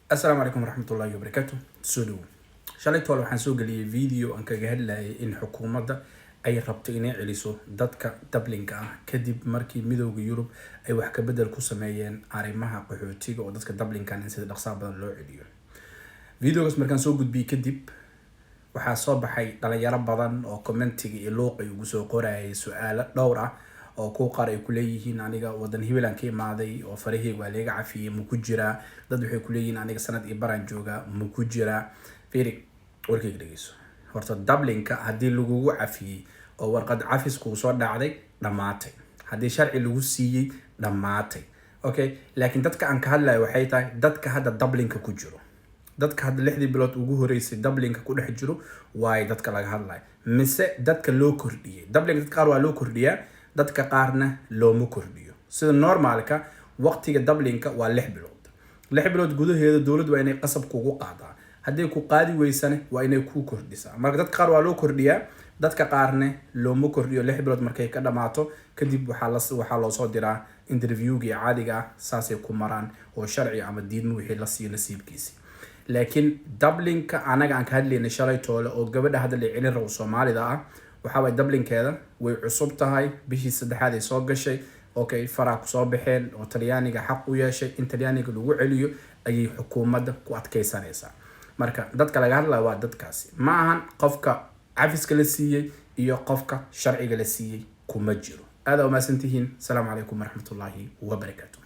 Asalaamu calaykum waraxmatullaahi wabarakaatu. Soo dhowo. Shalay toole waxaan soo geliyey video aan kaga hadlayay in xukuumadda ay rabto inay celiso dadka Dublinka ah, kadib markii Midowda Yurub ay wax ka bedel ku sameeyeen arrimaha qaxootiga oo dadka Dublinkan in sida dhaqsaha badan loo celiyo. Videogaas markaan soo gudbiyey kadib, waxaa soo baxay dhalinyaro badan oo commentiga iyo luuqa ugu soo qorayay su-aalo dhowr ah, oo kuwa qaar ay kuleeyihiin: "Aniga wadan hibelaan ka imaaday oo faraheyga waa leega cafiyey, ma ku jiraa?" Dad waxay kuleeyihiin: "Aniga sanad iyo baraan joogaa, ma ku jiraa?" Fiiri, warkayga dhegeyso. Horta Dublinka haddii lagugu cafiyey oo warqad cafis kuu soo dhacday, dhammaatay. Haddii sharci lagu siiyey, dhammaatay. Okay, laakiin dadka aan ka hadlayo waxay tahay dadka hadda Dublinka ku jiro, dadka hadda 6dii bilood ugu horeysay Dublinka ku dhex jiro waayo dadka laga hadlayo, mise dadka loo kordhiyey Dublinka. Dadka qaar waa loo kordhiyaa, dadka qaarna looma kordhiyo. Sida normaalka, waqtiga Dublinka waa 6 bilood. 6 bilood gudaheeda dowladdu waa inay qasab kugu qaadaa. Hadday ku qaadi weysane, waa inay kuu kordhisaa. Marka dadka qaar waa loo kordhiyaa, dadka qaarna looma kordhiyo. 6 bilood markay ka dhamaato kadib, waxaa loo soo diraa interviewgii caadiga ah. Saasay ku maraan oo sharci ama diidmo wixii la siiyo nasiibkiisi. Laakiin Dublinka anaga aan ka hadlaynay shalay toole oo gabadha hadda la celin rabo Soomaalida ah, waxaa waay Dublinkeeda way cusub tahay. Bishii saddexaad ay soo gashay. Okay, faraa kusoo baxeen oo Talyaaniga xaq u yeeshay in Talyaaniga lagu celiyo ayay xukuumadda ku adkeysanaysaa. Marka dadka laga hadlaya waa dadkaasi, ma ahan qofka cafiska la siiyey iyo qofka sharciga la siiyey kuma jiro. Aada umahadsantihiin. Asalaamu calaykum waraxmatullaahi wabarakaatu.